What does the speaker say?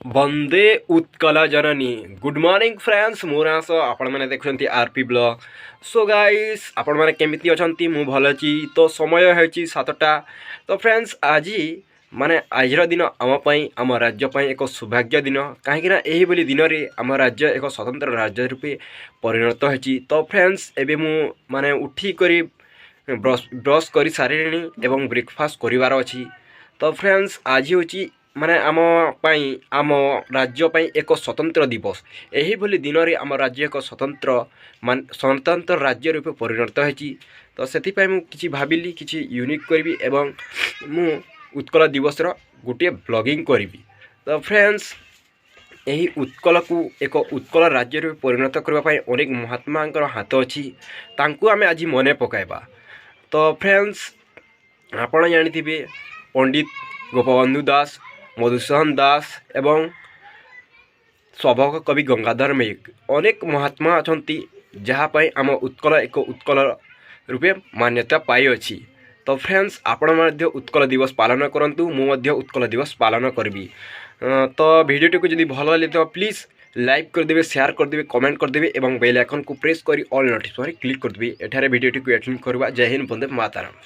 Vande Utkala Janani. Good morning friends, ମୁଁ ରାସ, ଆପଣମାନେ ଦେଖୁଛନ୍ତି R P blog. So guys, ଆପଣମାନେ କେମିତି ଅଛନ୍ତି? ମୁଁ ଭଲ ଅଛି। ତ ସମୟ ହେଉଛି 7ଟା। ତ ଫ୍ରେଣ୍ଡସ୍, ଆଜି ମାନେ ଆଜିର ଦିନ ଆମ ପାଇଁ, ଆମ ରାଜ୍ୟ ପାଇଁ ଏକ ସୌଭାଗ୍ୟ ଦିନ, କାହିଁକିନା ଏହିଭଳି ଦିନରେ ଆମ ରାଜ୍ୟ ଏକ ସ୍ୱତନ୍ତ୍ର ରାଜ୍ୟ ରୂପେ ପରିଣତ ହୋଇଛି। ତ ଫ୍ରେଣ୍ଡସ୍, ଏବେ ମୁଁ ମାନେ ଉଠିକରି ବ୍ରସ୍ କରି ସାରିଲିଣି ଏବଂ ବ୍ରେକଫାଷ୍ଟ କରିବାର ଅଛି। ତ ଫ୍ରେଣ୍ଡସ୍, ଆଜି ହେଉଛି ମାନେ ଆମ ପାଇଁ, ଆମ ରାଜ୍ୟ ପାଇଁ ଏକ ସ୍ୱତନ୍ତ୍ର ଦିବସ। ଏହିଭଳି ଦିନରେ ଆମ ରାଜ୍ୟ ଏକ ସ୍ୱତନ୍ତ୍ର ମାନେ ସ୍ୱତନ୍ତ୍ର ରାଜ୍ୟ ରୂପେ ପରିଣତ ହୋଇଛି। ତ ସେଥିପାଇଁ ମୁଁ କିଛି ଭାବିଲି, କିଛି ୟୁନିକ୍ କରିବି ଏବଂ ମୁଁ ଉତ୍କଳ ଦିବସର ଗୋଟିଏ ବ୍ଲଗିଂ କରିବି। ତ ଫ୍ରେଣ୍ଡସ୍, ଏହି ଉତ୍କଳକୁ ଏକ ଉତ୍କଳ ରାଜ୍ୟ ରୂପେ ପରିଣତ କରିବା ପାଇଁ ଅନେକ ମହାତ୍ମାଙ୍କର ହାତ ଅଛି, ତାଙ୍କୁ ଆମେ ଆଜି ମନେ ପକାଇବା। ତ ଫ୍ରେଣ୍ଡସ୍, ଆପଣ ଜାଣିଥିବେ ପଣ୍ଡିତ ଗୋପବନ୍ଧୁ ଦାସ, ମଧୁସୂଦନ ଦାସ ଏବଂ ସ୍ୱଭାବ କବି ଗଙ୍ଗାଧର ମେହେର, ଅନେକ ମହାତ୍ମା ଅଛନ୍ତି ଯାହା ପାଇଁ ଆମ ଉତ୍କଳ ଏକ ଉତ୍କଳ ରୂପେ ମାନ୍ୟତା ପାଇଅଛି। ତ ଫ୍ରେଣ୍ଡସ୍, ଆପଣ ମଧ୍ୟ ଉତ୍କଳ ଦିବସ ପାଳନ କରନ୍ତୁ, ମୁଁ ମଧ୍ୟ ଉତ୍କଳ ଦିବସ ପାଳନ କରିବି। ତ ଭିଡ଼ିଓଟିକୁ ଯଦି ଭଲ ଲାଗିଥିବ, ପ୍ଲିଜ୍ ଲାଇକ୍ କରିଦେବେ, ସେୟାର କରିଦେବେ, କମେଣ୍ଟ କରିଦେବେ ଏବଂ ବେଲ୍ ଆଇକନ୍କୁ ପ୍ରେସ୍ କରି ଅଲ୍ ନୋଟିଫିକେସନ୍ କ୍ଲିକ୍ କରିଦେବେ। ଏଠାରେ ଭିଡ଼ିଓଟିକୁ ଏଣ୍ଡ କରିବା। ଜୟ ହିନ୍ଦ, ବନ୍ଦେ ମାତରମ୍।